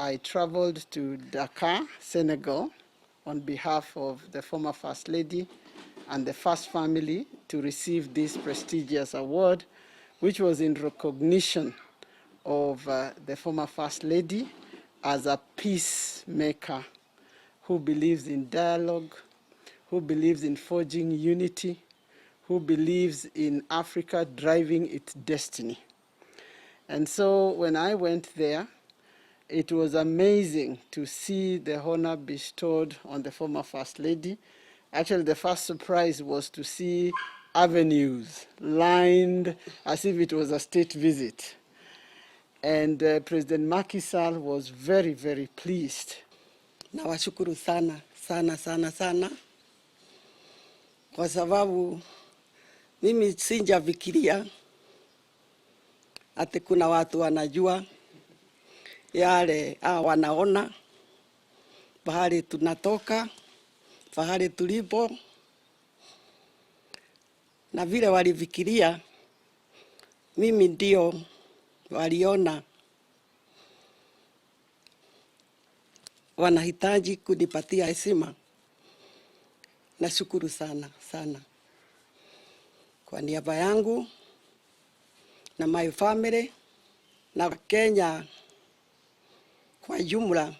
I traveled to Dakar, Senegal, on behalf of the former First Lady and the First Family to receive this prestigious award, which was in recognition of the former First Lady as a peacemaker who believes in dialogue, who believes in forging unity, who believes in Africa driving its destiny. And so when I went there, it was amazing to see the honor bestowed on the former First Lady. Actually, the first surprise was to see avenues lined as if it was a state visit. And President Macky Sall was very, very pleased. Nawashukuru sana sana sana sana kwa sababu mimi sijafikiria ati kuna watu wanajua yale wanaona pahali tunatoka, pahali tulipo, na vile walifikiria mimi ndio waliona wanahitaji kunipatia heshima. Nashukuru sana sana kwa niaba yangu na my family na Kenya kwa jumla.